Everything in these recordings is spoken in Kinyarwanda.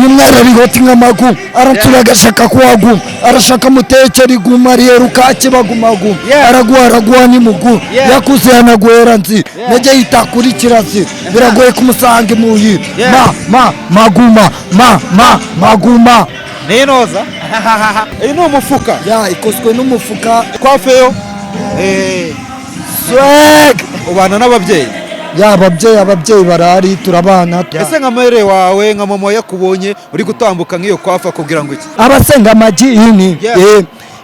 Uyu mwana ari hot nk'amagu, aransura agashaka kuhaguma, arashaka mutekera iguma riheruka kibagumaguma. Araguha, araguha ni mugu. Yakuze yanaguhera nzi nege yitakurikira nzi biragoye kumusanga imuhira. Ma ma maguma ma ma maguma. Ni inoza, iyi ni umufuka. Ya, ikozwe n'umufuka. Coiffe yo. Swag. Ubana n'ababyeyi? Ya, ababyeyi barahari, turabana. Ese nka mère wawe, nka mama yakubonye uri gutambuka nk'iyo coiffe, akubwira ngo iki? Abasenga amagini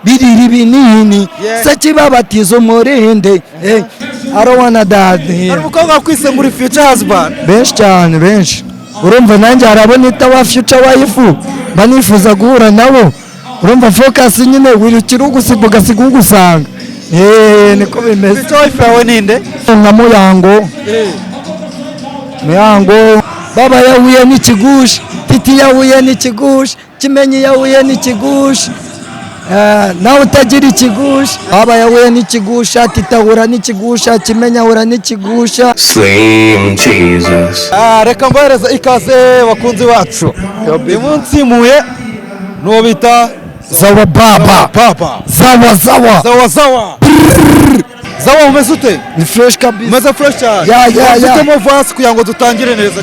birira ibinini. Se kibabatiza umurinde I don't wanna die here. Hari umukobwa wakwise ngo uri future husband? Benshi cyane, benshi. Urumva nanjye hari abo nita wa future wife, mba nifuza guhura nabo. Urumva focus nyine, wirukira ugusiga ugasiga ugusanga. Niko bimeze. Future wife yawe ninde? Nka Muyango. Muyango baba yahuye n'ikigushi, Titi yahuye n'ikigushi, Kimenyi yahuye n'ikigushi. Nawe utagira ikigusha, baba yahuye n'ikigusha, Titi ahura n'ikigusha, Kimenyi ahura n'ikigusha. Slim Jesus. Ah, reka mbahereza ikaze bakunzi bacu. Uyu munsi muye n'uwo bita Zawa baba. Papa. Zawa zawa. Zawa zawa zawa, umeze ute? Ni fresh kabisa. Umeze fresh cyane. Ya. Ufitemo verse kugira ngo dutangire neza.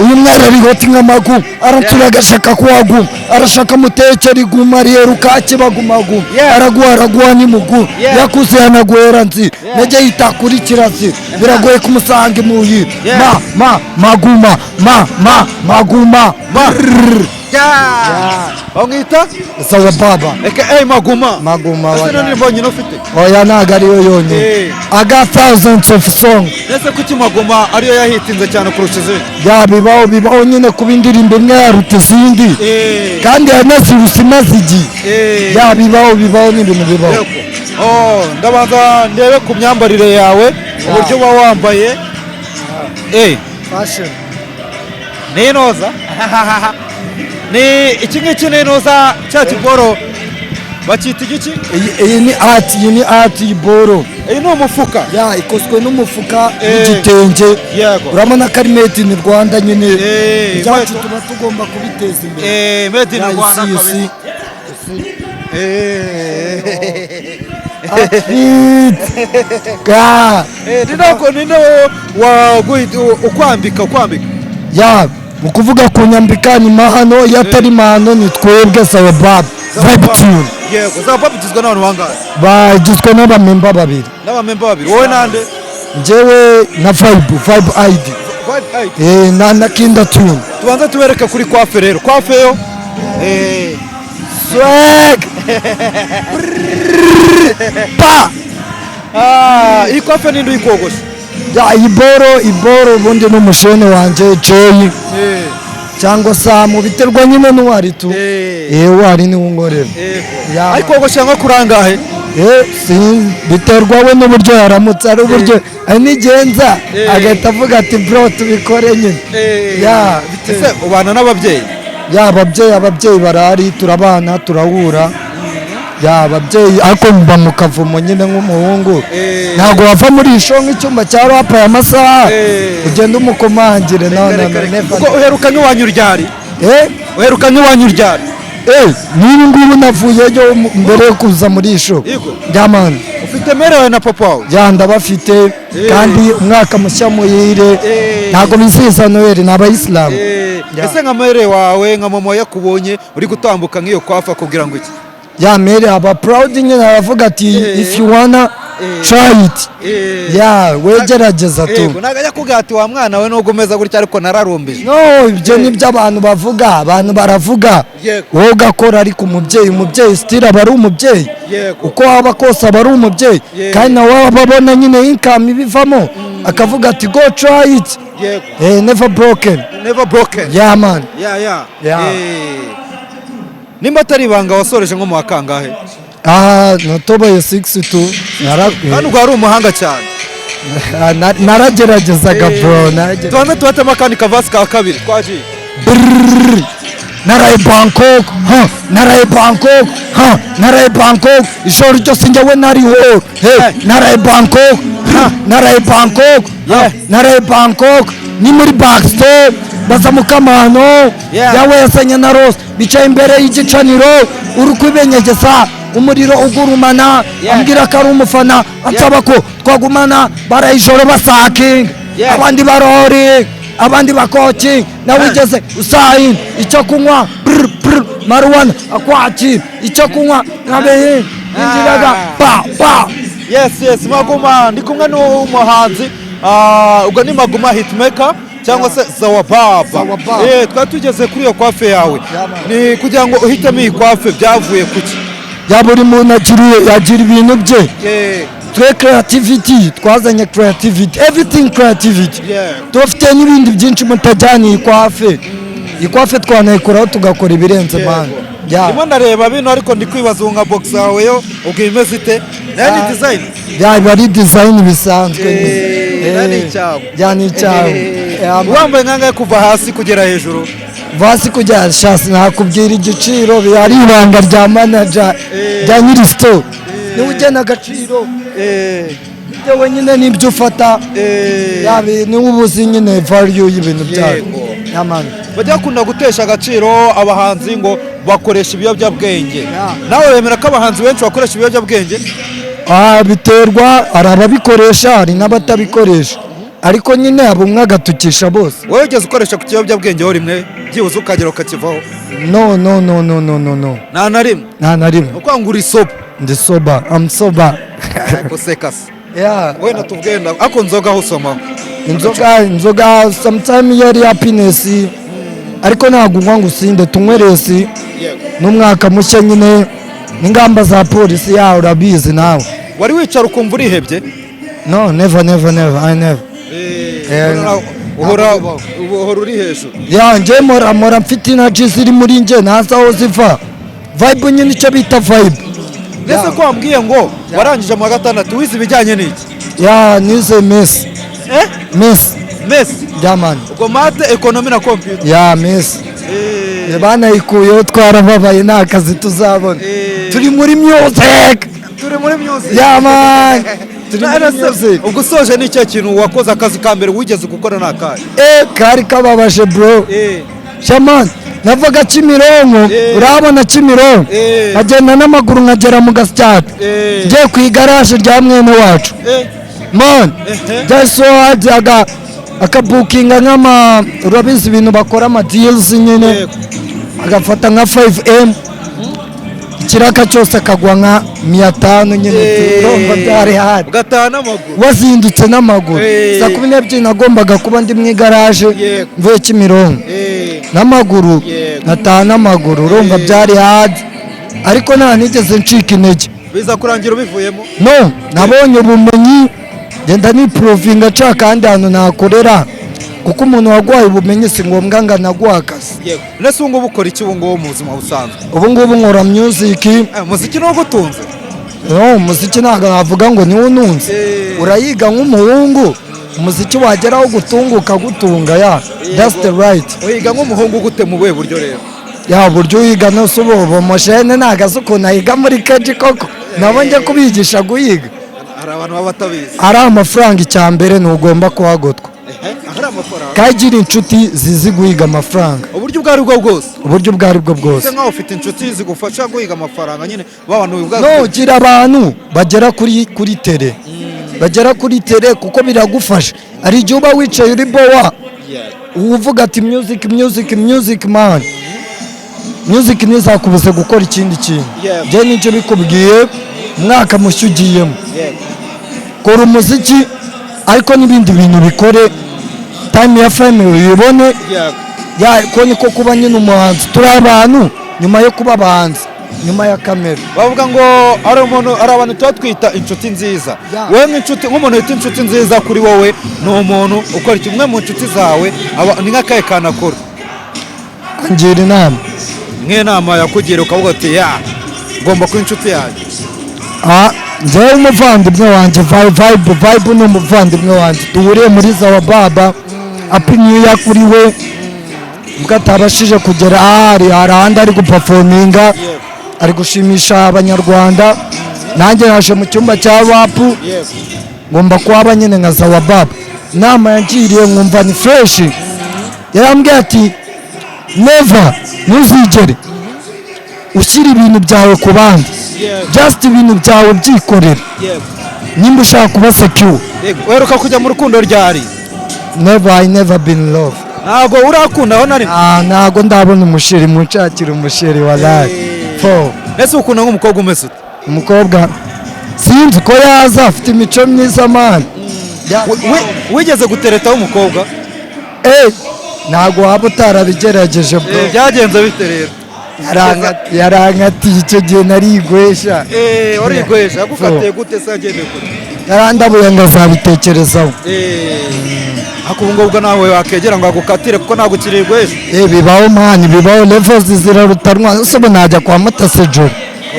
Uyu mwana ari hot nk'amagu, aransura agashaka kuhaguma, arashaka mutekera iguma riheruka kibagumaguma. Araguha, araguha ni mugu. Yakuze yanaguhera nzi nege yitakurikira nzi biragoye kumusanga imuhira. Ma ma maguma ma ma maguma. Ma. Bamwita Sawa baba. Aka Maguma. Maguma. Ese Wa ndirimbo nyine ufite? Oya, ntabwo ariyo yonyine. I got thousands of song. Ese kuki Maguma ariyo yahitinze cyane kurusha izindi? Ya, bibaho, bibaho nyine kuba indirimbo imwe yaruta izindi kandi yanaziruse imaze igihe. Ya, bibaho, bibaho, ni ibintu bibaho. Yego. Oh, ndabanza ndebe ku myambarire yawe, uburyo uba wambaye. Fashion. Ni inoza, ni iki ngiki? Ni inoza cya kiboro bacyita igiki? Iyi ni art, iyi ni art y'iboro. Iyi ni umufuka. Ya, ikozwe n'umufuka n'igitenge. Yego. Urabona ko ari made in Rwanda nyine. Ibyacu inkweto. tuba tugomba kubiteza imbere. Made in Ya, Rwanda isi, kabisa. isi. Outfit. Ga. Ni nako ni waguhita ukwambika? Ya, mu kuvuga kunyambika ni mahano, iyo atari mahano ni twebwe Sawa Bab Vibe Tune. Yego, Sawa bigizwe n'abantu bangahe? Bagizwe n'abamemba babiri. N'abamemba babiri, wowe nande? Njyewe na Vibe ID. Vibe ID. Na Kinda Tune. Tubanza tubereke kuri coiffe rero, coiffe yo. Swag pa. Ah, iyi coiffe ninde uyikogosha? Ya, iboro ubundi ni umushene wanjye Jay cyangwa Samu, biterwa nyine n'uwari tu. Uwari niwe unkorera. Ya. Ariko kogosha nko kurangahe? Si biterwa we n'uburyo yaramutse, ari uburyo ari n'igenza agahita avuga ati: "Bro, tubikore nyine." Ya. Ese ubana n'ababyeyi? Ya, ababyeyi barahari, turabana, turahura. Ya, ababyeyi, ariko mba mu kavumo nyine nk'umuhungu. Ntabwo wava muri iyi show nk'icyumba cya rap aya masaha ugenda umukomangire. No, no, no, never. Ubwo uheruka nk'iwanyu ryari? Uheruka nk'iwanyu ryari? N'ubu ngubu navuyeyo mbere yo kuza muri iyi show. Yego. Ya man. Ufite mère wawe na papa wawe? Ya, ndabafite kandi umwaka mushya muhire. Ntabwo bizihiza Noheli, ni abayisilamu. Ya. Ese nka mère wawe, nka mama yakubonye uri gutambuka nk'iyo coiffe, akubwira ngo iki? Ya, mère aba proud nyine, aravuga ati: "If you wanna try it." Ya, wegerageza tu. Yego, ntabwo ajya akubwira ati: "Wa mwana we, nubwo umeze gutya ariko nararumbije"? No, ibyo ni byo abantu bavuga, abantu baravuga. Wowe ugakora, ariko umubyeyi still aba ari umubyeyi. Uko waba kose aba ari umubyeyi. Kandi nawe aba abona nyine income ibivamo, akavuga ati: "Go try it." Never broken. Never broken. Yeah man. Ya. Yeah. Nimba atari ibanga, wasoreje nko mu wa kangahe? Ah, natoboye 6-2. Kandi ubwo wari umuhanga cyane. Narageragezaga bro, naragerageza. Tubanze tubatemo akandi ka verse ka kabiri, twagiye. Brrr. Naraye Bangkok, ha, naraye Bangkok, ha, naraye Bangkok, ijoro ryose njyewe nariho, hey, naraye Bangkok, ha, naraye Bangkok, ha, naraye Bangkok, ni muri backstore. Baza mukamano. Yawe yasanye na Rose, bicaye imbere y'igicaniro, uri kwibenyegeza umuriro ugurumana. Ambwira ko ari umufana, ansaba ko twagumana, barayijoro basakinga. Abandi barori, abandi bakoki, nawe ugeze usayin icyo kunywa, brr, brr, marijuana akwakira icyo kunywa nkabehe injiraga pa pa. Yes, Maguma, ndi kumwe n'umuhanzi, ubwo ni Maguma Hitmaker cyangwa se Zawababa. Zawababa. Twari tugeze kuri iyo coiffe yawe. Yeah, man. Ni kugira ngo uhitemo iyi coiffe byavuye kuki? Ya, buri muntu agira ibintu bye. Twe creativity, twazanye creativity, everything creativity. Tubafite n'ibindi byinshi mutajyana. Iyi coiffe, iyi coiffe twanayikoraho tugakora ibirenze, man. Yeah. Ndimo ndareba bino, ariko ndi kwibaza ubu nka box yawe yo ubwo imeze ite? Nayo ni design? Yeah, iba ari design bisanzwe. Nayo ni icyago. Yeah, ni icyago. Yeah, man. Wambaye nkangahe kuva hasi kugera hejuru? Vasi kujya shasi, nakubwira igiciro biba ari ibanga rya manager, rya nyiri store, niwe ugena agaciro bitewe nyine n'ibyo ufata. Yaba niwe uba uzi nyine value y'ibintu byawe. Yeah, man. Bajya bakunda gutesha agaciro abahanzi ngo bakoresha ibiyobyabwenge. Nawe wemera ko abahanzi benshi bakoresha ibiyobyabwenge? Ah, biterwa, hari ababikoresha, hari n'abatabikoresha, ariko nyine abo umwe agatukisha bose. Wowe ugeze ukoresha ku kiyobyabwenge ho rimwe byibuze ukagera ukakivaho? No, no, no, no, no, no, no. Nta na rimwe? Nta na rimwe. Ni ukuvuga ngo uri sober? Ndi sober, I'm sober. Guseka se? Yeah. Wenda tuvuge ako nzoga aho usomaho. Inzoga, inzoga sometime iyo ari happiness, ariko ntabwo unywa ngo usinde, tunywe less. N'umwaka mushya nyine n'ingamba za polisi yawe, urabizi nawe. Wari wicara ukumva urihebye? No, never, never, never, I never. Uhora uri hejuru? Yeah, njye mpora mfite energy ziri muri njye, ntazi aho ziva, vibe nyine, icyo bita vibe. Mbese ko wambwiye ngo warangije mu wa gatandatu, wize ibijyanye n'iki? Yeah, nize MES. Eh? MES. MES? Yeah, man. Ubwo math, economy na computer? Yeah, MES. Banayikuyeho twarababaye, nta kazi tuzabona. Turi muri music. Turi muri music. Yeah, man, turi muri music. Ubwo usoje, ni cyo kintu wakoze, akazi ka mbere wigeze gukora ni akahe? Eh, kari kababaje, bro. Shaman, navaga Kimironko. Urabona Kimironko? Nkagenda n'amaguru nkagera mu Gasyata, ngiye ku igaraje rya mwene wacu. Man, byari so hard, aga akabukinga nk'ama, urabizi ibintu bakora, ama deals nyine. Agafata nka 5M, ikiraka cyose akagwa nka 500 nyine. Urumva byari hard. Ugataha n'amaguru. Wazindutse n'amaguru. Saa 12 nagombaga kuba ndi mu igaraje. Mvuye Kimironko n'amaguru. Nkataha n'amaguru, urumva byari hard, ariko nta nigeze ncika intege. Biza kurangira ubivuyemo? No, nabonye ubumenyi, ngenda nipurovinga, nshaka ahandi hantu nakorera, kuko umuntu waguhaye ubumenyi si ngombwa ngo anaguhe akazi. Ndetse ubu ngubu ukora iki ubu ngubu mu buzima busanzwe? Ubu ngubu nkora music. Umuziki ni ugutunze? No, umuziki ntabwo navuga ngo niwo ununze. Urayiga nk'umuhungu, umuziki wageraho gutunga ukagutunga. Yeah, that's the right. Uhiga nk'umuhungu gute, mu buhe buryo rero? Yeah, buryo uyiga no se, ubu umushene ntabwo azi ukuntu ayiga muri keji koko, nabo njya kubigisha guhiga. Hari abantu baba batabizi. Ari amafaranga, icya mbere ntugomba kuhagotwa. Hari amafaranga. Kagira inshuti zizi guhiga amafaranga. Uburyo ubwo ari bwo bwose. Uburyo ubwo ari bwo bwose. Ese nkaho ufite inshuti zigufasha guhiga amafaranga nyine, ba bantu bivuga? No, gira abantu bagera kuri terrain, bagera kuri terrain, kuko biragufasha. Hari igihe uba wicaye uri bored, uvuga ati music, music, music, man, music ntizakubuze gukora ikindi kintu. Njye nicyo bikubwiye, umwaka mushya ugiyemo, kora umuziki ariko n'ibindi bintu bikore, time ya family uyibone. Ya, ko niko kuba nyine umuhanzi, turi abantu nyuma yo kuba abahanzi, nyuma ya kamera. Bavuga ngo hari umuntu, hari abantu tuba twita inshuti nziza. Wowe nk'inshuti, nk'umuntu wita inshuti nziza kuri wowe, ni umuntu ukora iki? Umwe mu nshuti zawe ni nk'akahe kantu akora? Ngira inama. Nk'inama yakugira ukavuga ati ya ngomba kuba inshuti yanjye. Ah, njyewe umuvandimwe wanjye Vibe, Vibe ni umuvandimwe wanjye duhuriye muri Zawababa. Happy New Year kuri we, ubwo atabashije kugera ahari, hari ahandi ari guperforminga, ari gushimisha Abanyarwanda. Nanjye naje mu cyumba cya rap, ngomba kuhaba nyine nka Zawababa. Inama yangiriye nkumva ni fresh. Yarambwiye ati: "Never, ntuzigere ushyira ibintu byawe ku bandi, just ibintu byawe byikorere nimba ushaka kuba secure." Yego. Uheruka kujya mu rukundo ryari? Never, I never been in love. Ntabwo urakundaho na rimwe? Ah, ntabwo ndabona umusheri. Munshakira umusheri, wallahi, fo. Ese ukunda nk'umukobwa umeze ute? Umukobwa sinzi ko yaza afite imico myiza, man. Wigeze guteretaho umukobwa? Eh, ntabwo waba utarabigerageje, bro. Byagenze bite rero? Yarankatiye icyo gihe, narigwesha. Warigwesha? Yagukatiye gute se? Yagendeye kure? Yarandabuye ngo azabitekerezaho. Ariko ubu ngubwo nawe wakegera ngo agukatire, kuko ntabwo ukiri igwesha. Eh, bibaho man, bibaho. Levels zirarutanwa. Ese ubu najya kwa Mutasi Joro?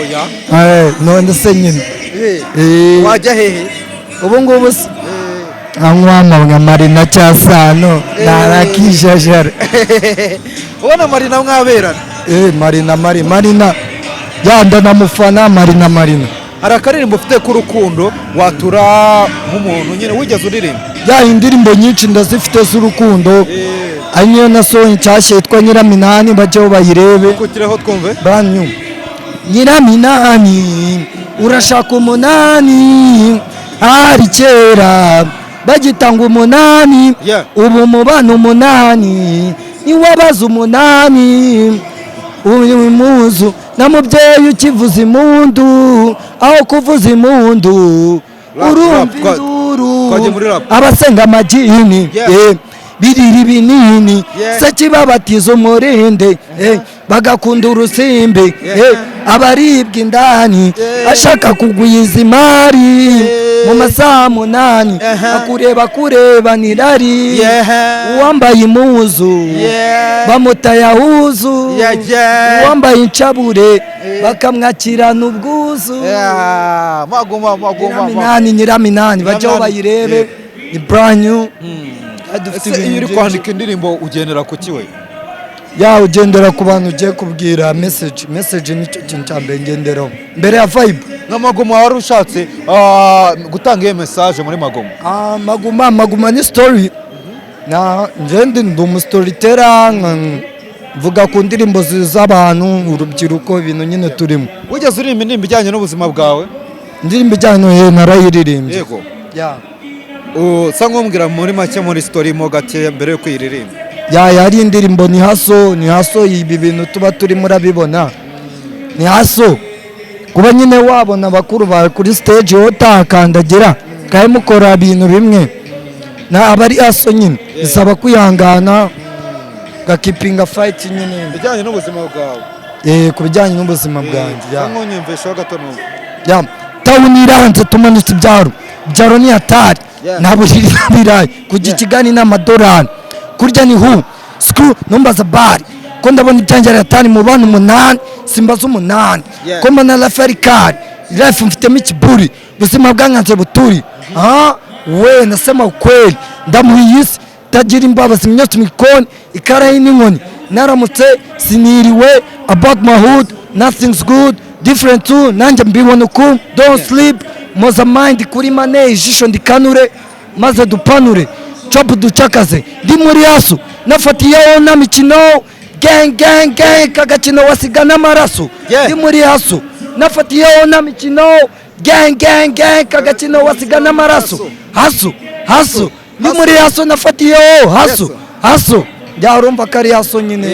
Oya. Eh, none se nyine. Wajya hehe? Ubu ngubu se anywa nka Marina cyasano narakijajara. Ubona Marina mwaberana? Eh, Marina, Marina yanda namufana, Marina, Marina. Hari akaririmbo ufite k'urukundo watura nk'umuntu nyine wigeze uririmba? Ya, indirimbo nyinshi ndazifite z'urukundo. Ari niyo nasohoye nshyashya yitwa Nyiraminani, bajyeho bayirebe. Kutireho twumve. Brand new. Nyiraminani urashaka umunani, hari kera bagitanga umunani. Ubu mubana umunani niwabaza umunani uyu muzu na mubyeyi ukivuza impundu, aho kuvuza impundu Rap, urumva rap, induru. Twagiye muri rap. Abasenga amagini, birira ibinini. Se kibabatiza umurinde, bagakunda urusimbi, abaribwa indani, ashaka kugwiza imari mu masaha 8, akureba kureba nirari. Uwambaye impuzu bamutayahuzu, uwambaye incabure bakamwakirana ubwuzu. Yeah. Maguma maguma. Nyiraminani, Nyiraminani, bajyaho Nyiraminani. bayirebe, ni brand new. Dufite Ese ibintu iyo uri byinshi. kwandika indirimbo ugendera ku kiwe? Ya, ugendera ku bantu ugiye kubwira message. Message nicyo kintu cya mbere ngenderaho mbere ya vibe. Nka Maguma, wari ushatse gutanga iyo message muri Maguma? Ah, Maguma, Maguma ni story. Na njye ndi umustoryteller, mvuga ku ndirimbo z'abantu, urubyiruko, ibintu nyine turimo. Wigeze uririmba indirimbo ijyanye n'ubuzima bwawe? Indirimbo ijyanye no narayiririmbye. Yego. Ya. Usa nk'umbwira muri make, muri story mo gake, mbere yo kuyiririmba. Ya, yari indirimbo ni hustle, ni hustle. Ibi bintu tuba turimo urabibona, ni hustle. Kuba nyine wabona abakuru bawe kuri stage wowe utahakandagira, kandi mukora ibintu bimwe, na aba ari hustle nyine, bisaba kwihangana, gakeepinga fight nyine. Ijyanye n'ubuzima bwawe? Eh, ku bijyanye n'ubuzima bwanjye, ya. Usa nk'unyumvishaho gato numva. Ya, town iranze, tumanutse ibyaro, ibyaro ni hatari. Nta buriri n'ibirayi, kujya i Kigali ni amadolari, kurya ni hu screw, numbaza bari ko ndabona ibyanjye ari hatari. Mu bana umunani simbaza umunani. Ko mbona life ari kari life, mfitemo ikiburi, ubuzima bwankanze buturi. Ah we, nasema ukweli, ndamuha iyi si tagira imbabazi, imyotsi mu gikoni, ikarayi n'inkoni. Naramutse siniriwe, about my hood nothing's good, different too, nanjye mbibona uku. Don't sleep, moza mind kuri mane, ijisho ndikanure maze dupanure chop ducakaze. Ndi muri hustle nafatiyeho na mikino, gang gang gang, kagakino wasiga n'amaraso. Ndi muri hustle nafatiyeho na mikino, gang gang gang, kagakino wasiga n'amaraso. Hustle, hustle, ndi muri hustle nafatiyeho hustle, hustle. Ya, urumva ko ari hustle nyine.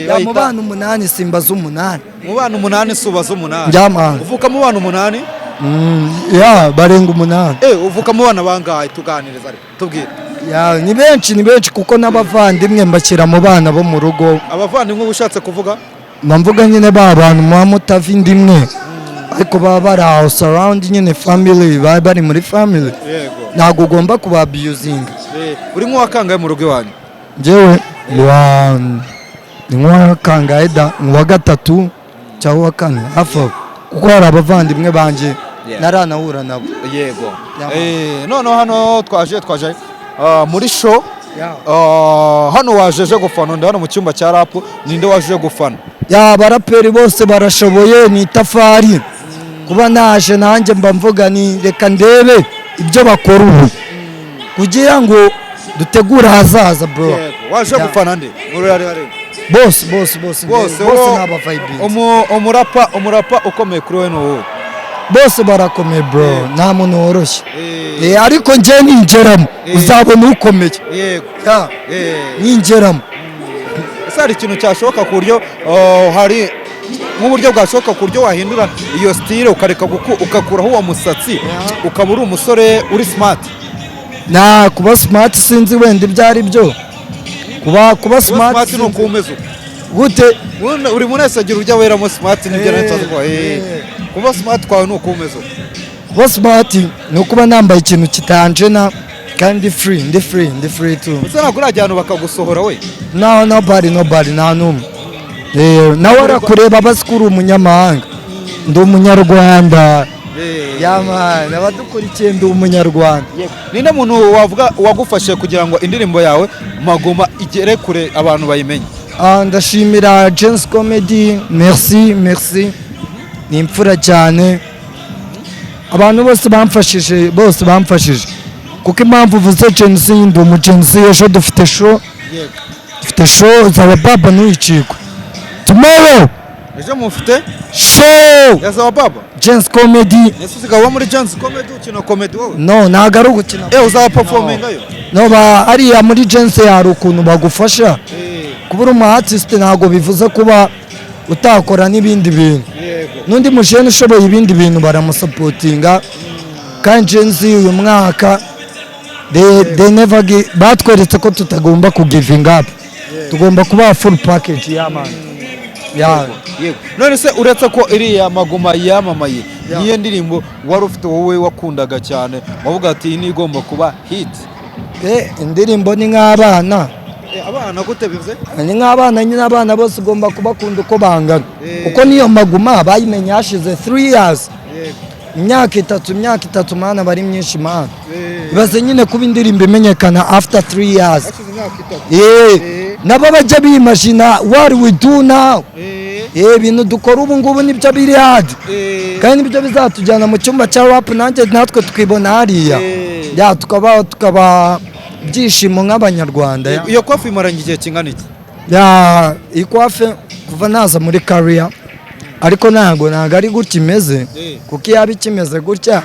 Ya, mu bana umunani simbaza umunani. Mu bana umunani subaza umunani? Njyamana. Uvuka mu bana umunani? Ya, barenga umunani. Uvuka mu bana bangahe? Tuganiriza ariko tubwire. Ya, ni benshi, ni benshi, kuko n'abavandimwe mbashyira mu bana bo mu rugo. Abavandimwe uba ushatse kuvuga? Mba mvuga nyine ba bantu muba mutava inda imwe, ariko baba bari aho surround nyine family, baba bari muri family. Ntabwo ugomba kubabusinga. Uri nk'uwa kangahe mu rugo iwanyu? Njyewe ni nk'uwa kangahe da? Ni uwa gatatu cyangwa uwa kane, hafi aho, kuko hari abavandimwe banjye naranahura nabo. Yego. Yeah. Noneho hano twaje muri show. Hano waje je gufana ndi hano mu cyumba cya rap, ninde waje gufana? Ya, abaraperi bose barashoboye, ni itafari. Kuba naje nanjye mba mvuga ni reka ndebe ibyo bakora ubu kugira ngo dutegure ahazaza, bro. Waje gufana nde muri Rally Arena? Bose, bose, bose. Bose? Bose. Ni abavibinzi. Umurapa ukomeye kuri wowe ni uwuhe? Bose barakomeye, bro, nta muntu woroshye. Ariko njye ningeramo uzabona ukomeye. Yeah, ningeramo. Ese hari ikintu cyashoboka ku buryo, hari nk'uburyo bwashoboka ku buryo wahindura iyo style, ukareka ugakuraho uwo musatsi, ukaba uri umusore uri smart? Na kuba smart sinzi wenda ibyo ari byo, kuba Kuba smart. smart ni uko umeze uko. Gute? Buri muntu wese agira uburyo aberamo smart, nibyo nari kuvuga. Kuba smart kwawe ni uko umeze uko. Kuba smart ni ukuba nambaye ikintu kitanjena kandi free, ndi free, ndi free tu. Ese ntabwo urajya ahantu bakagusohora we? No, nobody, nobody, nta n'umwe. Nawe arakureba bazi ko uri umunyamahanga. Ndi umunyarwanda. Yeah man, abadukurikiye, ndi umunyarwanda. Ninde muntu wavuga wagufashije kugira ngo indirimbo yawe Maguma igere kure, abantu bayimenye? Ah, ndashimira James Comedy, merci, merci, ni imfura cyane. Abantu bose bamfashije, bose bamfashije, kuko impamvu uvuze Gen Z, ndi umu Gen Z. Ejo dufite show, dufite show za baba, ntuyicikwe tomorrow. Ejo mufite Show. Ya Baba? James Comedy. Ese usigaye uba muri James Comedy, ukina comedy wowe? No, ntabwo ari ugukina. Uzaba performingayo? No, ba hariya muri James hari ukuntu bagufasha. Kuba uri umu artist ntabwo bivuze kuba utakora n'ibindi bintu. N'undi mujene ushoboye ibindi bintu baramusupportinga. Kandi Gen Z uyu mwaka they never batweretse ko tutagomba ku giving up, tugomba kubaha full package. Yeah man, yeah. Yego. None se uretse ko iriya Maguma yamamaye, niyo ndirimbo wari ufite wowe wakundaga cyane, wavuga ati iyi ni igomba kuba hit? Indirimbo ni nk'abana. Abana gute bivuze? Ni nk'abana nyine, abana bose ugomba kubakunda uko bangana. Kuko niyo Maguma bayimenye hashize 3 years, imyaka 3, imyaka 3 mana, bari myinshi mana. Ibaze nyine kuba indirimbo imenyekana after 3 years. Hashize imyaka 3. Nabo bajya bimagina what we do now. Ibintu dukora ubu ngubu nibyo biri hard kandi nibyo bizatujyana mu cyumba cya rap, nanjye natwe tukibona hariya. Ya, tukaba ibyishimo nk'abanyarwanda ya. Iyo coiffe imaranye igihe kingana iki? Ya, iyi coiffe kuva naza muri career, ariko ntabwo ari gutya imeze, kuko iyo yaba ikimeze gutya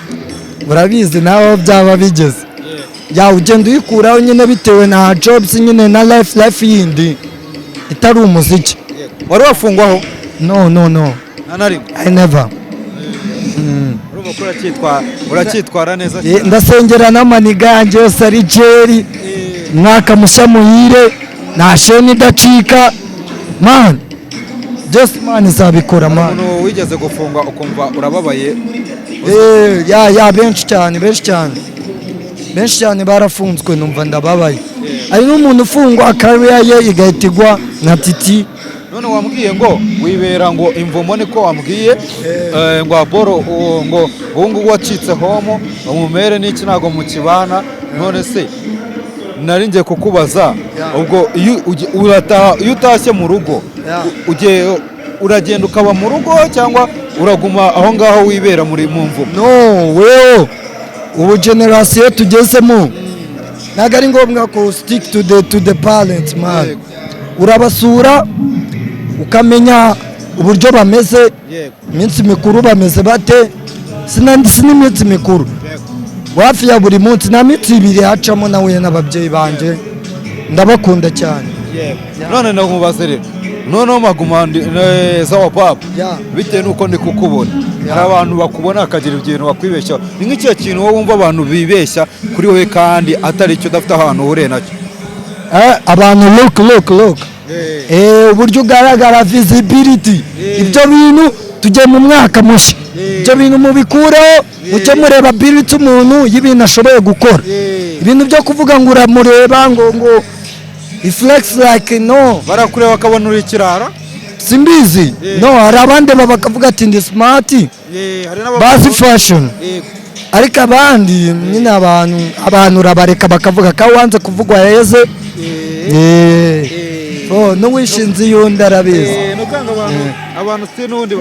urabizi nawe aho byaba bigeze. Ya, ugenda uyikuraho nyine bitewe na jobs nyine na life yindi itari umuziki. Wari wafungwaho? No, no, no. Nta na rimwe? I never. Urumva ko uracyitwara neza cyane. Ndasengera n'amaniga yanjye yose ari jeri, umwaka mushya muhire, nta sheni idacika man, byose Imana izabikora man. Umuntu wigeze gufungwa ukumva urababaye? Ya, benshi cyane, benshi cyane, benshi cyane barafunzwe numva ndababaye. Hari n'umuntu ufungwa career ye igahita igwa nka Titi. None wambwiye ngo wibera ngo imvumo, niko wambwiye, ngo aboro ngo ubu ngubu wacitse homo umumere n'iki, ntabwo mukibana. None se nari ngiye kukubaza, ubwo iyo urataha, iyo utashye mu rugo, ugiye uragenda ukaba mu rugo cyangwa uraguma aho ngaho wibera muri mu mvumo? No, wewe ubu generation tugezemo ntabwo ari ngombwa ko stick to the parents man. Urabasura ukamenya uburyo bameze, iminsi mikuru bameze bate, si n'iminsi mikuru, hafi ya buri munsi nta minsi 2 hacamo nahuye n'ababyeyi banjye, ndabakunda cyane. None ndamubaze rero noneho Maguma neza wa papa, bitewe n'uko ndi kukubona, hari abantu bakubona bakagira ibintu bakwibeshyaho. Ni nk'ikihe kintu wowe wumva abantu bibeshya kuri wowe kandi atari icyo, udafite ahantu uhuriye nacyo? Abantu look, look, look, uburyo ugaragara, visibility, ibyo bintu tujye mu mwaka mushya, ibyo bintu mubikureho, mujye mureba ability umuntu y'ibintu ashoboye gukora. Ibintu byo kuvuga ngo uramureba ngo flex like, no. Barakureba bakabona uri ikirara. Simbizi. No, hari abandi bakavuga ati ndi smart, Hari bazi fashion, ariko abandi nyine abantu urabareka bakavuga ko wanze kuvugwa heze. Oh, n'uwishinze yundi arabizi. Ni ukanga abantu si n'ubundi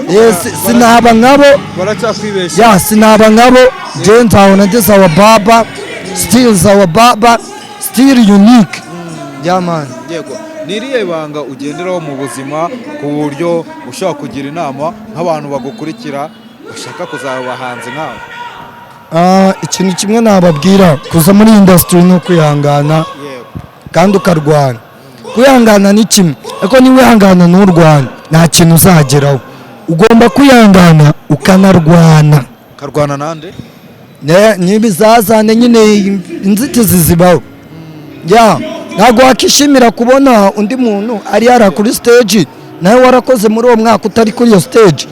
Sinaba nkabo. Baracyakwibeshya. Ya, sinaba nkabo. Je nzahora ndi Zawa Baba, still Zawa Baba, still unique. Yeah, man. Yego, ni irihe banga ugenderaho mu buzima ku buryo ushobora kugira inama nk'abantu bagukurikira bashaka kuzaba abahanzi nkawe? Ah, ikintu kimwe nababwira, kuza muri industry ni ukwihangana kandi ukarwana. Kwihangana ni kimwe, ariko niwihangana nturwane, nta kintu uzageraho. Ugomba kwihangana ukanarwana. Ukarwana nande? N'ibizazane nyine, inzitizi zibaho. Ya, ntabwo wakishimira kubona undi muntu ari yara kuri stage, nawe warakoze muri uwo mwaka utari kuri iyo stage.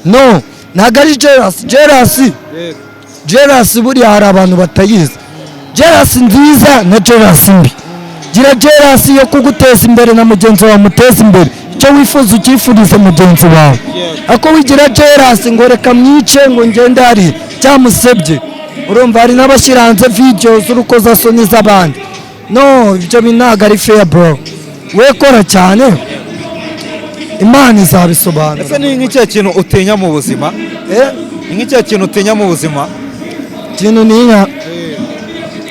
No, ntabwo ari jealous, jealous. Jealous buriya hari abantu batayizi, jealous nziza na jealous mbi. Gira jealous yo kuguteza imbere na mugenzi wawe muteza imbere, icyo wifuza ucyifurize mugenzi wawe. Ariko wigira jealous ngo reka mwice, ngo ngende hariya cyamusebye. Urumva hari n'abashyira hanze video z'urukozasoni z'abandi. No, ibyo bintu ntabwo ari fair, bro. We kora cyane, Imana izabisobanura. Ese ni nk'ikihe kintu utinya mu buzima? Eh? Ni nk'ikihe kintu utinya mu buzima? Ikintu ninya,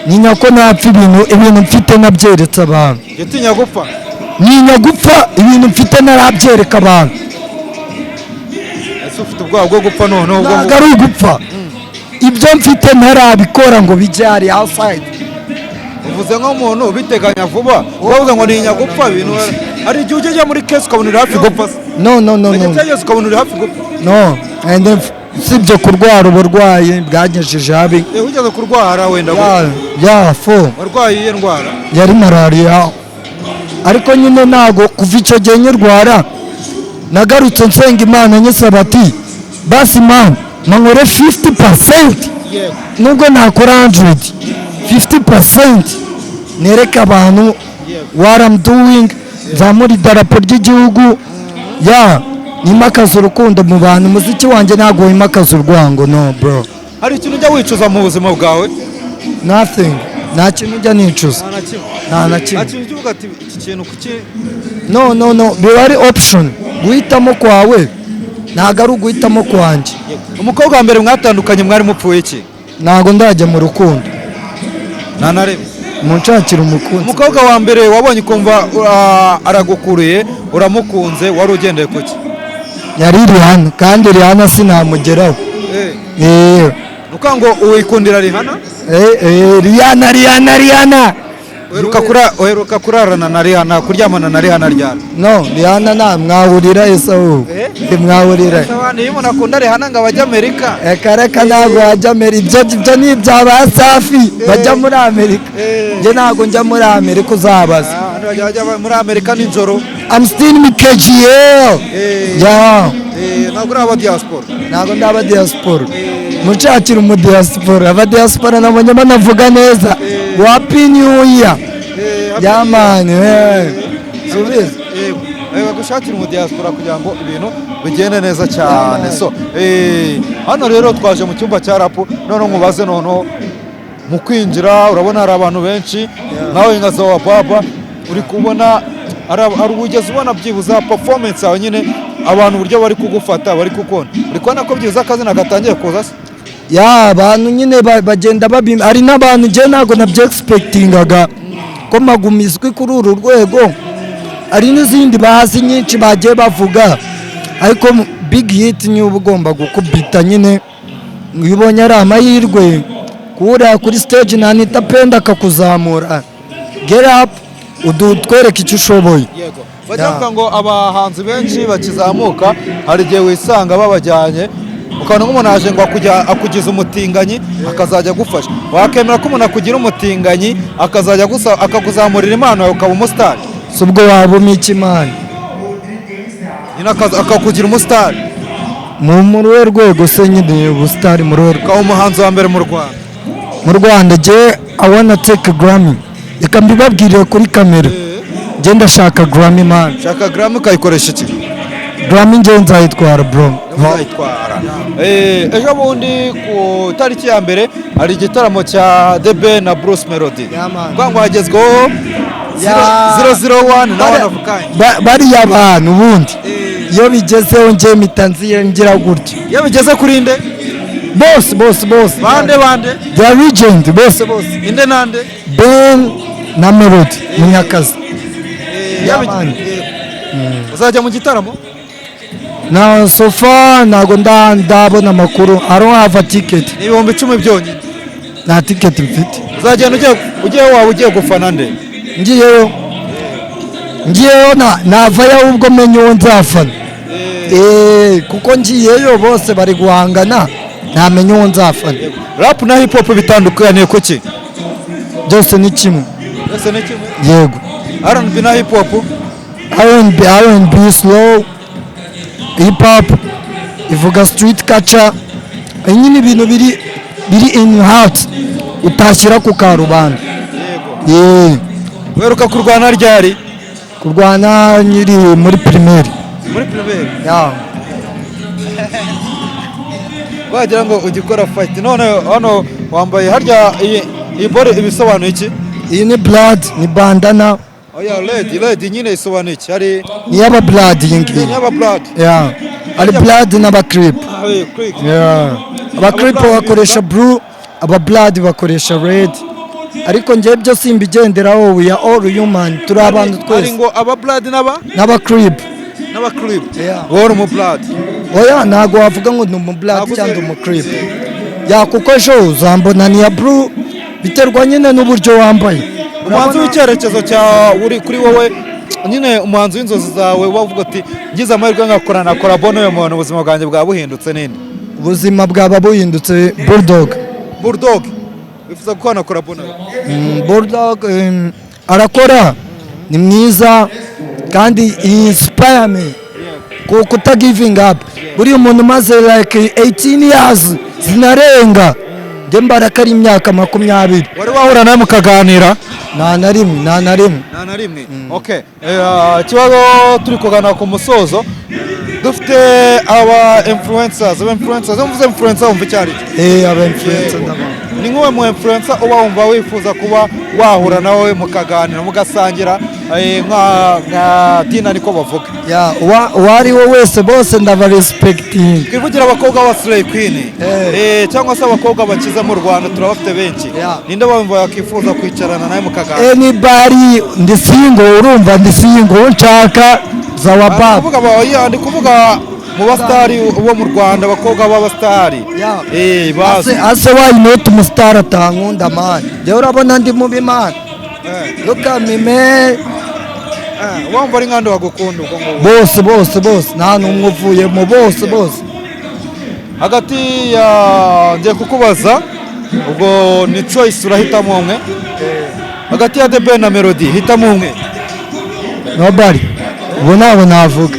ninya ko napfa ibintu mfite nabyeretse abantu. Jya utinya gupfa? Ninya gupfa ibintu mfite narabyereka abantu. Ese ufite ubwoba bwo gupfa noneho ubwo? Ntabwo ari ugupfa, ibyo mfite ntarabikora ngo bijye hari outside. Uvuze nk'umuntu ubiteganya vuba, uravuze ngo ninya gupfa ibintu. Hari igihe ujya muri case ukabona uri hafi gupfa se? No, no, no, no. Igihe cyose ukabona uri hafi gupfa? No, and then usibye kurwara uburwayi bwagejeje habi. Eh, ugeze kurwara wenda? Ya, fo. Warwaye iyihe ndwara? Yari malariya, ariko nyine ntago kuva icyo gihe nyirwara nagarutse nsenga Imana nyisaba ati: "Basi Mana, nkore 50%, nubwo nakora 100, 50% nereke abantu what I'm doing, nzamura idarapo ry'igihugu, ya nimakaza urukundo mu bantu." Umuziki wanjye ntabwo wimakaza urwango, no, bro. Hari ikintu ujya wicuza mu buzima bwawe? Nothing, nta kintu ujya nicuza. Nta na kimwe? Nta na Nta kimwe. kintu ujya uvuga ati iki kintu kuki? No, no, no, biba ari option, guhitamo kwawe, ntabwo ari uguhitamo kwanjye. Umukobwa wa mbere mwatandukanye mwari mupfuye iki? Ntabwo ndajya mu rukundo. Nta na rimwe? Munshakira umukunzi. Umukobwa wa mbere wabonye ukumva aragukuruye, uramukunze, wari ugendeye kuki? Yari Rihanna, kandi Rihanna sinamugeraho. Eh. Ni ukuvuga ngo wikundira Rihanna? Eh, eh, Rihanna, Rihanna, Rihanna. Uheruka kurarana na Rihanna, kuryamana na Rihanna ryari? No, Rihanna nta mwahurira ese ahubwo? Eh? Mwahurira? Iyo umuntu akunda Rihanna ngo abajya Amerika. Reka reka, ntabwo wajya Amerika. Ibyo ni ibya ba Safi bajya muri Amerika. Njye ntabwo njya muri Amerika, uzabaza. Ah, hano bajya muri Amerika nijoro. I'm still in KGL. Yeah. Ntabwo uri aba diaspora? Ntabwo ndaba diaspora. Munshakira umu diaspora. Aba diaspora nabonye banavuga neza. Happy New Year. Yeah, man. Subiza. Bagushakira umu diaspora kugira ngo ibintu bigende neza cyane. So hano rero twaje mu cyumba cya rap. Noneho nkubaze, noneho mu kwinjira urabona hari abantu benshi, nawe nka Zawa Baba uri kubona hari ugeze ubona byibuza performance yawe nyine, abantu uburyo bari kugufata, bari kukubona, uri kubona ko byibuze akazina gatangiye kuza se? Ya, abantu nyine bagenda babima. Hari n'abantu njye ntabwo nabyo expectingaga ko magumizwi kuri uru rwego. Hari n'izindi bazi nyinshi bagiye bavuga, ariko big hit niyo uba ugomba gukubita nyine. Iyo ubonye ari amahirwe kuwurira kuri stage na Anita Pendo akakuzamura, get up utwereke icyo ushoboye. Yego, bajya bavuga ngo abahanzi benshi bakizamuka hari igihe wisanga babajyanye, ukabona nk'umuntu aje ngo akugize umutinganyi akazajya agufasha. Wakemera ko umuntu akugira umutinganyi akazajya akakuzamurira impano yawe ukaba umusitari? Si ubwo waba umika Imana? Nyine akakugira umusitari. Mu ruhe rwego se nyine? Ubusitari mu ruhe rwego? Ukaba umuhanzi wa mbere mu Rwanda. Mu Rwanda, jye I wanna take a Grammy. Reka mbibabwirire kuri kamera, njye ndashaka Grammy, man. Shaka Grammy ukayikoresha iki? Grammy njye nzayitwara, bro. Uzayitwara. Ejo bundi ku itariki ya 1 hari igitaramo cya The Ben na Bruce Melody. Yeah, man. Kuvuga ngo hagezweho 001 na one of kind. Bariya bantu ubundi iyo bigezeho njye mpita ngira gutya. Iyo bigeze kuri nde? Bose, bose, bose. Bande, bande? The legend, bose, bose. Inde nande? Ben na Melody Munyakazi. Yeah, man. Uzajya mu gitaramo? Na so far ntabwo ndabona amakuru. I don't have a ticket. Ni 10,000 byonyine. Nta ticket mfite. Uzagenda ugiye, waba ugiye gufana nde? Ngiyeyo navayo ahubwo menye uwo nzafana. Kuko ngiyeyo bose bari guhangana, ntamenya uwo nzafana. Rap na hip hop bitandukaniye kuki? Byose ni kimwe. Byose ni kimwe? Yego. R&B na hip hop? R&B, R&B slow, hip hop ivuga street culture nyine, ibintu biri in heart utashyira ku karubanda. Yeah. Weruka kurwana ryari? Kurwana nyiri muri primaire. Muri primaire? Yeah. Wagira ngo ujya ukora fight. None hano wambaye harya iyi bore ibisobanuye iki? Iyi ni blood, ni bandana. Oya, red, red nyine isobanuye iki? Hari Ni iy'aba blood iyi ngiyi. Ni aba blood? Yeah. Ari blood n'aba crip. Ah, quick. Yeah. Aba crip bakoresha blue, aba blood bakoresha red, ariko njyewe byo simbigenderaho. We are all human, turi abantu Hari twese. Ngo aba blood n'aba N'aba crip. N'aba crip? Yeah. Wowe uri umu blood? Oya, ntabwo wavuga ngo ni umu blood Ntabwo cyangwa umu crip ya, kuko ejo uzambona ni ya blue, biterwa nyine n'uburyo wambaye. Umuhanzi w'icyerekezo cya uri kuri wowe nyine, umuhanzi w'inzozi zawe, wavuga ati ngize amahirwe ngakorana na collabo n'uyu muntu, ubuzima bwanjye bwaba buhindutse, ninde? Ubuzima bwaba buhindutse, Bulldog. Bulldog wifuza gukorana collabo nawe? Bulldog arakora, ni mwiza kandi inspire me ku kuta giving up. Buriya umuntu umaze like 18 years zinarenga, njye mbara ko ari imyaka 20. Wari wahura nawe mukaganira? Nta na rimwe, nta na rimwe. Nta na rimwe. Okay. Ikibazo, turi kugana ku musozo, dufite aba influencers. Aba influencers, iyo mvuze influencer wumva icyo ari cyo? Aba influencer ndabona. Ni nk'uwe mu influencer uba wumva wifuza kuba wahura nawe mukaganira, mugasangira, nka dinner, niko bavuga? Ya, uwo ari we wese, bose ndaba respecting. Twivugira abakobwa ba Slay Queen, cyangwa se abakobwa bakiza mu Rwanda, turabafite benshi. Ninde wumva yakifuza kwicarana nawe mukaganira? Anybody, ndi single, urumva, ndi single, nshaka za wa Ndi baba. kuvuga oya, ndi kuvuga mu basitari bo mu Rwanda, abakobwa b'abasitari. Bazi. Ase why not umusitari atankunda, man? Njyewe urabona ndi mubi, man? Look at me, man. Wumva ari nkande wagukunda ubwo ngubwo? Bose, bose, bose, nta n'umwe uvuyemo, bose, bose. Hagati ya, ngiye kukubaza, ubwo ni choice, urahitamo umwe hagati ya The Ben na Melody, hitamo umwe. Nobody, ubu ntabwo navuga,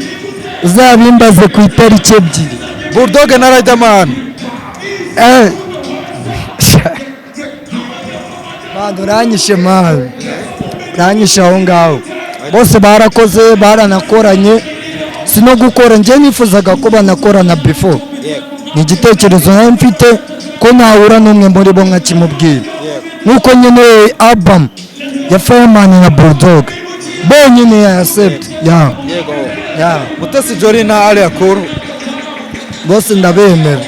uzabimbaze ku itariki 2. Bulldog na Riderman? Man, uranyishe, man, uranyishe aho ngaho. Bose barakoze, baranakoranye, si no gukora, njye nifuzaga ko banakorana before. Ni igitekerezo nari mfite ko nahura n'umwe muri bo nkakimubwira, nk'uko nyine album ya Fireman na Bulldog bonyine ya accept ya. Ya. Mutesi Jolly na Alliah Cool? Bose ndabemera.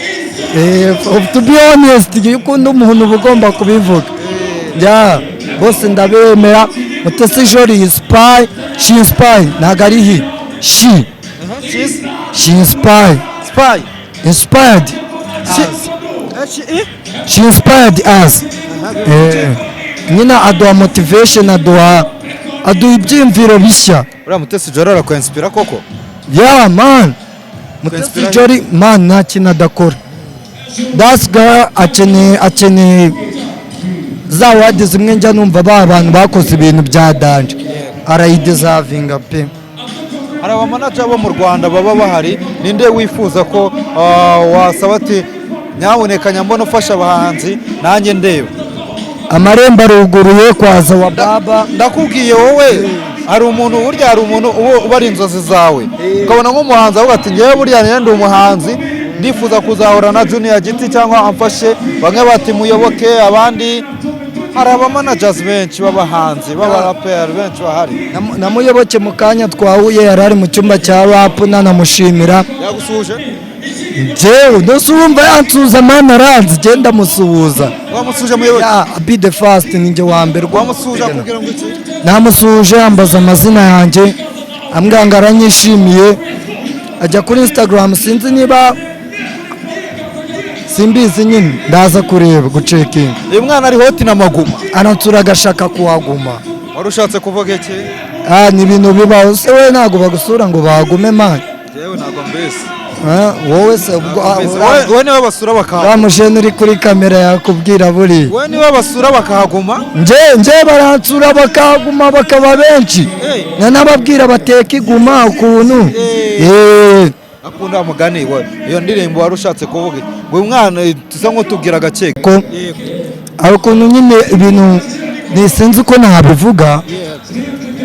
To be honest, iyo ukunda umuntu uba ugomba kubivuga. Ya, bose ndabemera. Mutesi Jolly is spy, she inspire, ntabwo ari he, she. She's She inspire. Spy. Inspired. She She inspired us. Nyine aduha motivation, aduha ibyiyumviro bishya. Uriya Mutesi Jolly arakwenspira koko? Yeah, man, Mutesi Inspire. Jolly, man, nta kintu adakora. That's girl akeneye za award zimwe njya numva ba bantu bakoze ibintu bya danger, arayideservinga pe. Hari abamanager bo mu Rwanda baba bahari, ninde wifuza ko wasaba ati nyabuneka nyambona ufasha abahanzi nanjye ndeba? Amarembo aruguruye kwaza wa baba. Ndakubwiye wowe, hari umuntu, burya hari umuntu uba ari inzozi zawe, ukabona nk'umuhanzi avuga ati ngewe burya njye ndi umuhanzi, ndifuza kuzahura na Junior Giti cyangwa amfashe, bamwe bati Muyoboke, abandi. Hari abamanagers benshi b'abahanzi b'abaraperi benshi bahari. Na Muyoboke mu kanya twahuye yari ari mu cyumba cya rap, nanamushimira. Yagusuhuje? Njyewe ndose urumva yansuhuza, man, aranzi, genda musuhuza. Wamusuhuje, Muyoboke? Yeah, be the first, ni njye wa mbere. Wamusuhuje akubwira ngo iki? Namusuhuje, yambaza amazina yanjye, ambwira ngo aranyishimiye, ajya kuri Instagram, sinzi niba, simbizi nyine, ndaza kureba, gucekinga. Uyu mwana ari hot na maguma. Aransura agashaka kuhaguma. Wari ushatse kuvuga iki? Ah, ni ibintu bibaho se? We ntabwo bagusura ngo bahagume, man? Yewe, ntabwo mbese. Ah, wowe se ubwo Mbese, wowe niwe basura bakahaguma? Wa mujene uri kuri kamera yakubwira buriya. Wowe niwe basura bakahaguma? Nje baransura bakahaguma, bakaba benshi. Hey. Nkanababwira bateka iguma ukuntu. Akunda mugani we, iyo ndirimbo wari ushatse kuvuga iki? Ngo uyu mwana tusa nk'utubwira gake. Ko hari ukuntu nyine ibintu nisinzi uko nabivuga,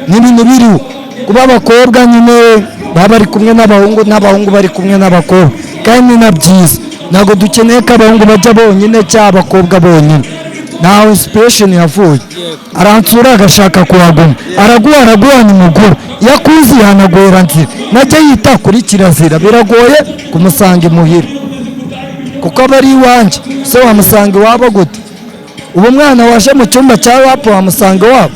ni ibintu biriho kuba abakobwa nyine baba bari kumwe n'abahungu, n'abahungu bari kumwe n'abakobwa, kandi ni na byiza. Ntabwo dukeneye ko abahungu bajya bonyine cyangwa abakobwa bonyine. Ntawe inspiration yavuye, aransura agashaka kuhaguma, araguha, araguha, ni muguru iyo akuzi yanagora nzira, najya yita kuri kirazira, biragoye kumusanga imuhira kuko aba ari iwanjye. Se wamusanga iwabo gute? Ubu umwana waje mu cyumba cya rap wamusanga iwabo?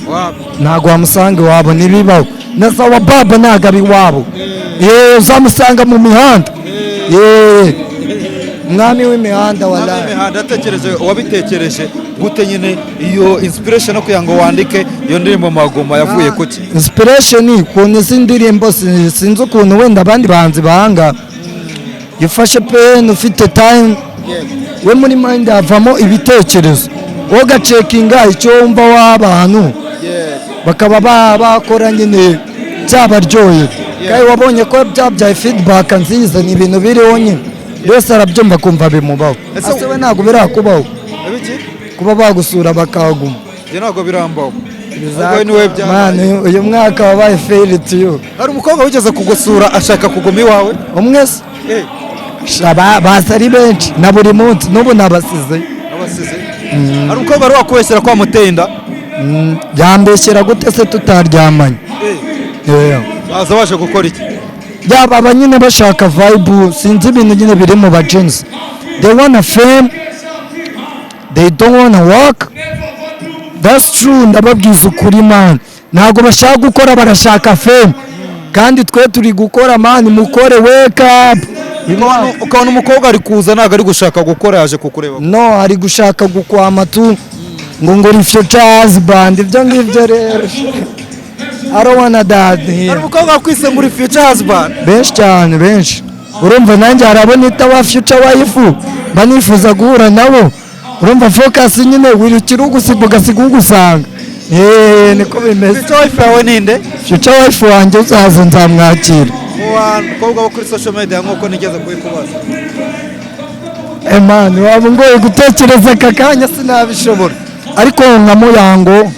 Ntabwo wamusanga iwabo, ntibibaho. Na sawa baba ntabwo aba iwabo. Yeee, uzamusanga mu mihanda. Yeee, umwami w'imihanda, walayi. Imihanda. Yatekereje, wabitekereje gute nyine iyo inspiration yo kugira ngo wandike iyo ndirimbo Maguma, yavuye kuki? Inspiration, ukuntu izi ndirimbo, sinzi ukuntu wenda abandi bahanzi bahanga, iyo ufashe pen, ufite time, we muri mind havamo ibitekerezo, wowe ugacekinga icyo wumva w'abantu bakaba bakora nyine byabaryohera, kandi wabonye ko byabyaye feedback nziza. Ni ibintu biriho nyine, buri wese arabyumva akumva bimubaho. Ese we ntabwo birakubaho? Ibiki? Kuba bagusura bakahaguma. Njye ntabwo birambaho. Ubwo niwe byabaye. Man, uyu mwaka wabaye fail to you. Hari umukobwa wigeze kugusura ashaka kuguma iwawe? Umwe se? Sha, baza ari benshi na buri munsi, n'ubu nabasize. Abasize. Hari umukobwa wari wakubeshyera ko wamuteye inda? Yambeshyera gute se tutaryamanye? Yeah. Baza baje gukora iki? Yaba aba nyine bashaka vibe, sinzi ibintu nyine biri mu bajensi. They wanna fame, they don't wanna work, that's true. Ndababwiza ukuri, man, ntabwo bashaka gukora, barashaka fame, kandi twe turi gukora, man. Mukore, wake up. Ukabona umukobwa ari kuza, ntabwo ari gushaka gukora, yaje kukureba. No, ari gushaka gukwama tu, ngo uri future husband, ibyo ngibyo rero I don't wanna that here. Hari umukobwa wakwise ngo uri future husband? Benshi cyane, benshi. Urumva nanjye hari abo nita wa future wife, mba nifuza guhura nabo. Urumva focus nyine, wirukira ugusiga, ugasiga ugusanga. Eee, niko bimeze. Future wife yawe ninde? Future wife wanjye uzaza nzamwakira. Mu bakobwa bo kuri social media, nk'uko nigeze kubikubaza. Eh man, waba ungoye gutekereza aka kanya, sinabishobora, ariko nka Muyango,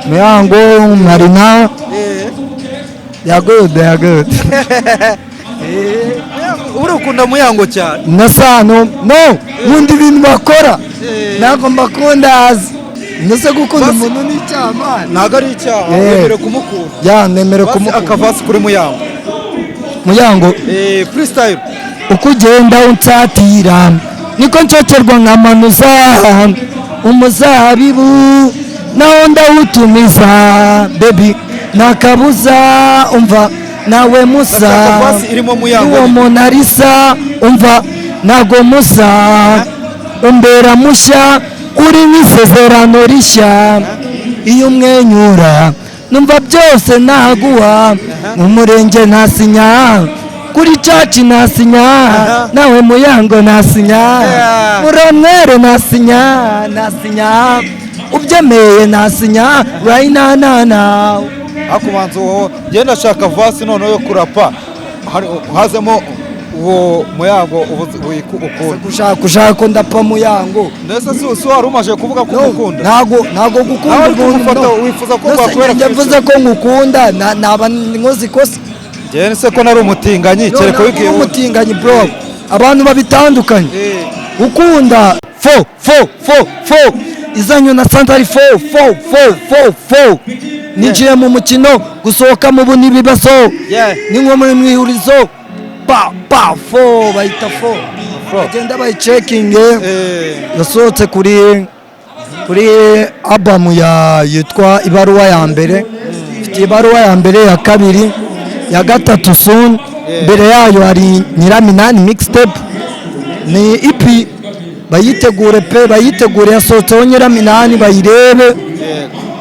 Muyango, Marina ya good, ya good. Ubu ukunda Muyango cyane? Na Sano. No, nkunda ibintu bakora, ntabwo mbakunda hasi. Ndetse gukunda umuntu ni icyaha, man? Ntabwo ari icyaha. Wemerewe kumukunda. Yeah, nemerewe Basi kumukunda. Akavasi kuri Muyango. Muyango. Freestyle. Uko ugenda unsatira niko nsokerwa nkamanuza umuzabibu, nawo ndawutumiza, baby, nakabuza. Umva nawe musa. Ndashaka verse irimo Muyango. Uwo Monalisa, umva ntago musa, umbera mushya, uri nk'isezerano rishya. Iyo umwenyura numva byose naguha, mu murenge nasinya, kuri church nasinya, nawe Muyango nasinya. Muramwere nasinya, nasinya, ubyemeye nasinya right now now now. Hakubanza uwo ngenda ndashaka verse noneho yo kurapa, hazemo uwo Muyango ukunda. Gushaka ushaka ko ndapa Muyango? Ndetse si wari umaze kuvuga ko umukunda? Ntago gukunda Nawe uri umuntu kumufata, no. wifuza ko Nose bwakwera njye mvuze ko ngukunda, naba nkoze ikosa? Njyewe se ko nari umutinganyi? No, Kereka ntabwo wibwiye uri wundi. umutinganyi, bro. Abantu babitandukanye. Ukunda fo fo fo fo izanyu nasanze ari fo fo fo fo fo, ninjiye mu mukino, gusohoka mu bu n'ibibazo. Ni nko muri mwihurizo. Pa pa fo, bayita fo, bagenda bayicekinge. Yasohotse kuri album ya yitwa Ibaruwa ya Mbere. Ifite Ibaruwa ya Mbere, ya kabiri, ya gatatu soon. Mbere yayo hari Nyiraminani mixtape, ni EP. Bayitegure pe, bayitegure. Yasohotseho Nyiraminani, bayirebe.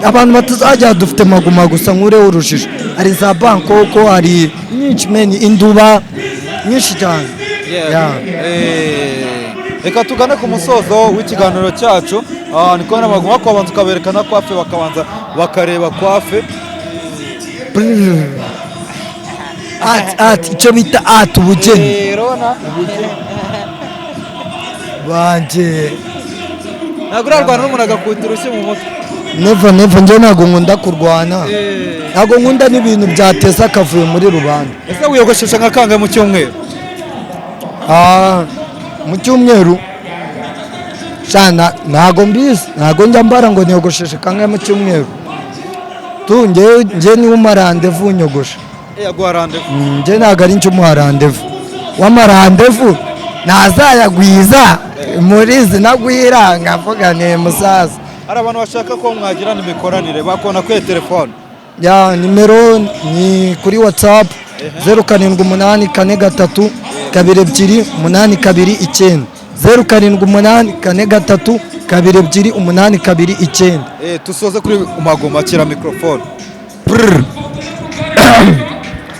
Abantu batazajya, dufite Maguma gusa nkureho urujijo. Hari za Bangkok, hari nyinshi meni, Induba, nyinshi cyane. Yeah. Reka tugane ku musozo w'ikiganiro cyacu. Ni kubona Maguma kubanza ukaberekana coiffe, bakabanza bakareba coiffe. Art, art, icyo bita art, ubugeni. Urabona. Banjye. Ntabwo urarwana n'umuntu agakubita urushyi mu mutwe? Never, never. Njye ntabwo nkunda kurwana, ntabwo nkunda n'ibintu byateza akavuyo muri rubanda. Ese wiyogoshesha nka kangahe mu cyumweru? Ah, mu cyumweru shana ntabwo mbizi, ntabwo njya mbara ngo niyogosheshe kangahe mu cyumweru tu. Njye niwe umpa rendez-vous nyogosha. Yaguha rendez-vous? Njye ntabwo ari njye umuha rendez-vous. W'amarendez-vous ntazayagwiza muri izi nagwira nkavuga ni musaza. Hari abantu bashaka ko mwagirana imikoranire, bakubona kuri telefone? Ya, nimero ni kuri WhatsApp, 0784322829, 0784322829. Tusoze kuri Maguma, akira mikorofone.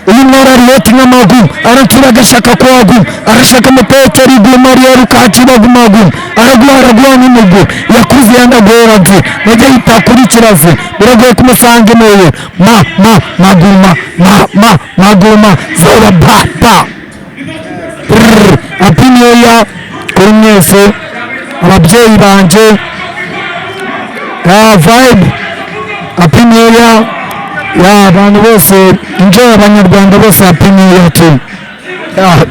Uyu mwari ari hot nk'amagu, aratura agashaka kuhaguma, arashaka umutekera iguma riheruka bagumaguma, araguha araguha n'umugu yakuze yanagora bye najya yita kuri kirazi, biragoye kumusanga imuye ma ma maguma ma ma maguma zora ba ba. Brrr. Happy New Year kuri mwese, ababyeyi banje ya vibe. Happy New Year ya abantu bose, enjoy, abanyarwanda bose, happy New Year too. Yeah.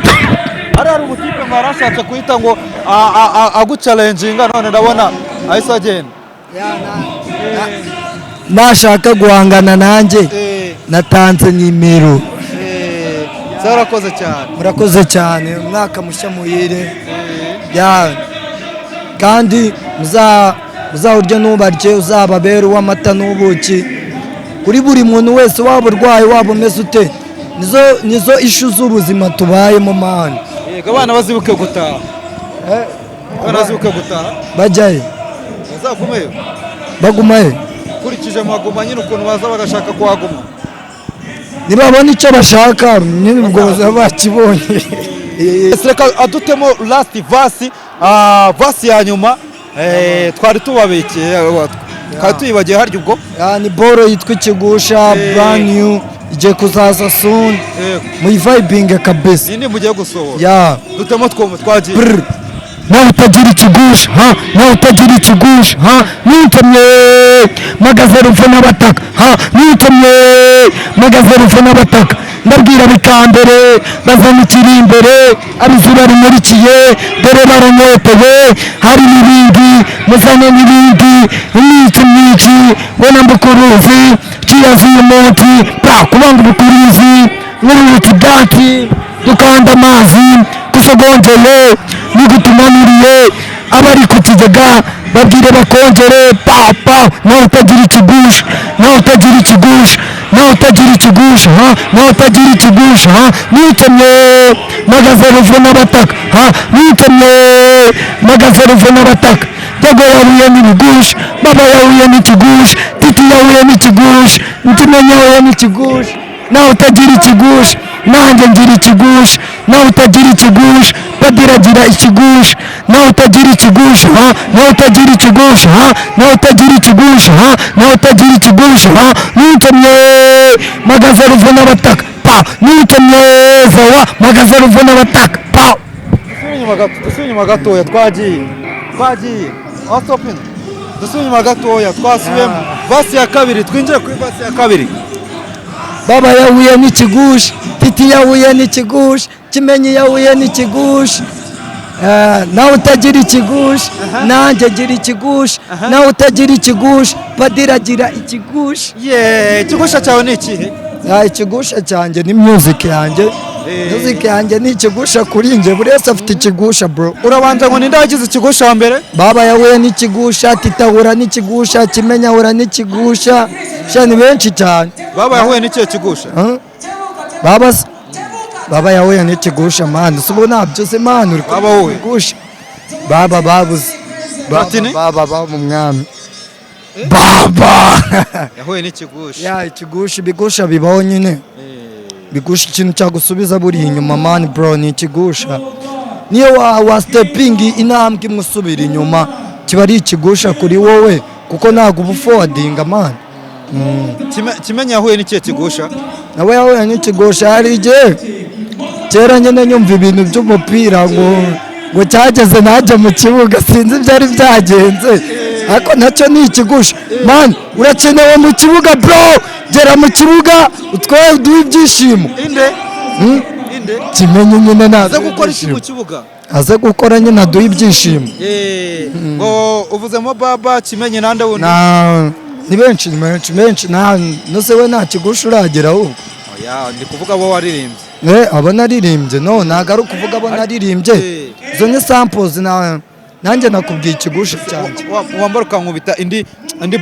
Hari umutipe ngo yarashatse guhita ngo aguchallenginga, none ndabona ahise agenda. Nashaka guhangana nanjye, natanze nimero. Zarakoze cyane. Murakoze cyane, umwaka mushya muhire ya, kandi muzawurye ntubarye, uzababere uw'amata n'ubuki kuri buri muntu wese, waba urwaye, waba umeze ute. Nizo issue z'ubuzima tubayemo, man. Yego, abana bazibuke gutaha, abana bazibuke gutaha. Bajyayo. Bazagumeyo. Bagumayo. Ukurikije Maguma nyine, ukuntu baza bagashaka kuhaguma. Nibabona icyo bashaka nyine, ubwo bazaba bakibonye. Reka adutemo last verse, verse ya nyuma. Twari tubabikiye, twari tuyibagiye harya ubwo. Ya, ni boro yitwa Ikigusha, brand new, igiye kuzaza soon. Muyivibinge kabisa. Nini mugiye gusohora? Ya. Dutemo twumva, twagiye. Brr. Nawe utagira ikigusha ha, nawe utagira ikigusha ha, nitumye magaze rupfu n'abataka ha, nitumye magaze rupfu n'abataka, ndabwira bikambere bazana ikiri imbere, abizuba rimurikiye dore baranyotewe, hari n'ibindi, muzane n'ibindi, imyinshi myinshi ngo nambuke uruzi kiyazi uyu munsi bra kubanga ubukurizi nk'urubuki bwatsi dukanda amazi tusogongeye nigutumanuriye abari ku kigega babwire bakongere pa pa. Nawe utagira ikigusha, nawe utagira ikigusha, nawe utagira ikigusha ha, nawe utagira ikigusha ha, nitemye magaze ruvu n'abataka ha, nitemye magaze ruvu n'abataka. Jago yahuye n'ibigusha, baba yahuye n'ikigusha, titi yahuye n'ikigusha, ntimenye yahuye n'ikigusha. Nawe utagira ikigusha, nanjye ngira ikigusha. Nawe utagira ikigusha, padiri agira ikigusha. Nawe utagira ikigusha ha, nawe utagira ikigusha ha, nawe utagira ikigusha ha, nawe utagira ikigusha ha, nitemye magaze ruvu n'abataka pa, nitemye zawa magaze ruvu n'abataka pa. Dusubire inyuma gato, dusubire inyuma gatoya, twagiye, twagiye wasitopingi. Dusubire inyuma gatoya, twasubiyemo verse ya kabiri, twinjire kuri verse ya kabiri. Baba yahuye n'ikigusha, titi yahuye n'ikigusha, kimenyi yahuye n'ikigusha. Nawe utagira ikigusha, nanjye ngira ikigusha. Nawe utagira ikigusha, padiri agira ikigusha. Ye, ikigusha cyawe ni ikihe? Ah, ikigusha cyanjye ni music yanjye. Music yanjye ni ikigusha kuri njye. Buri wese afite ikigusha, bro. Urabanza ngo ninde wagize ikigusha wa mbere? Baba yahuye n'ikigusha, Tita ahura n'ikigusha, Kimenya ahura n'ikigusha. Sha, ni benshi cyane. Baba yahuye n'ikihe kigusha? Huh? Baba se? Baba yahuye n'ikigusha, man. Si ubu ntabyo se, man? Uri Baba wowe? Ikigusha baba babuze. Baba. Platini? Baba, baba umwami baba. Yahuye n'ikigusha. Ya, ikigusha, ibigusha bibaho nyine. Bigusha ikintu cyagusubiza buri inyuma, man, bro, ni ikigusha. Niyo wa stepping intambwe imwe usubira inyuma, kiba ari ikigusha kuri wowe, kuko ntabwo uba uforwardinga, man. Kimenyi yahuye n'ikihe kigusha? Nawe yahuye n'ikigusha. Hari igihe kera nyine nyumva ibintu by'umupira ngo cyageze najya mu kibuga, sinzi ibyari byagenze, ariko nacyo ni ikigusha, man. Urakenewe mu kibuga, bro. Gera mu kibuga utwaye, uduhe ibyishimo. Inde? Hmm? Inde? Kimenyi nyine. Aze Ntaduhe gukora iki mu ibyishimo. kibuga? Aze gukora nyine, aduhe ibyishimo. Ngo uvuzemo Baba, Kimenyi, nande wundi? Na ni benshi, ni benshi benshi. Nta nose we nta kigusha uragera ahubwo? Oya, ndi kuvuga abo waririmbye. Abo naririmbye? No, ntabwo ari ukuvuga abo naririmbye. Izo ni samples. Na nanjye nakubwiye ikigusha cyanjye. Wambara ukankubita indi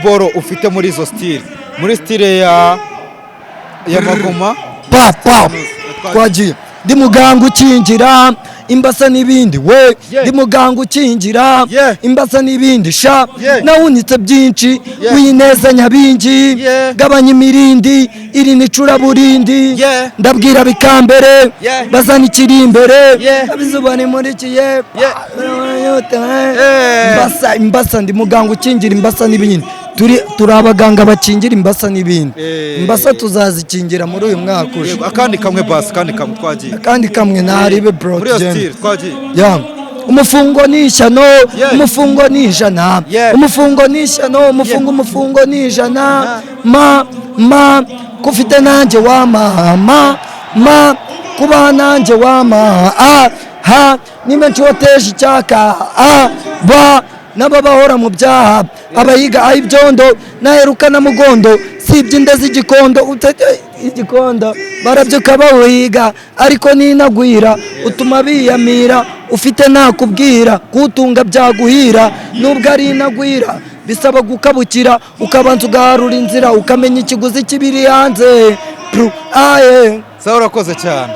boro ufite muri izo style, muri style ya magoma. Pa pa, twagiye. Ndi muganga ukingira imbasa n'ibindi we. Ndi muganga ukingira imbasa n'ibindi, sha. Nawunitse byinshi. Wineza nyabingi. Gabanya imirindi, iri ni icuraburindi. Ndabwira bikambere. Bazana ikiri imbere. Abizuba nimurikiye. Imbasa, imbasa. Ndi muganga ukingira imbasa n'ibindi. Turi abaganga bakingira imbasa n'ibindi. Imbasa tuzazikingira muri uyu mwaka uje. Yego, akandi kamwe basi, akandi kamwe, twagiye. Akandi kamwe ntaribe, bro. Muri iyo Tugende. style, twagiye. Ya, umufungo ni ishyano. Umufungo ni 100. Umufungo ni ishyano, umufungo, umufungo ni 100. Ma ma kufite nanjye wama ma ma kuba nanjye wama a ha ni menshi wateje icyaka a ba n'ababahora mu byaha abayiga ay'ibyondo naheruka na mugondo si iby'inda z'igikondo utete igikondo barabyuka bawuhiga, ariko ninagwira utuma biyamira ufite nakubwira kuwutunga byaguhira. Nubwo ari inagwira, bisaba gukabukira, ukabanza ugaharura inzira, ukamenya ikiguzi k'ibiri hanze. Pru, aye. Sawa, urakoze cyane.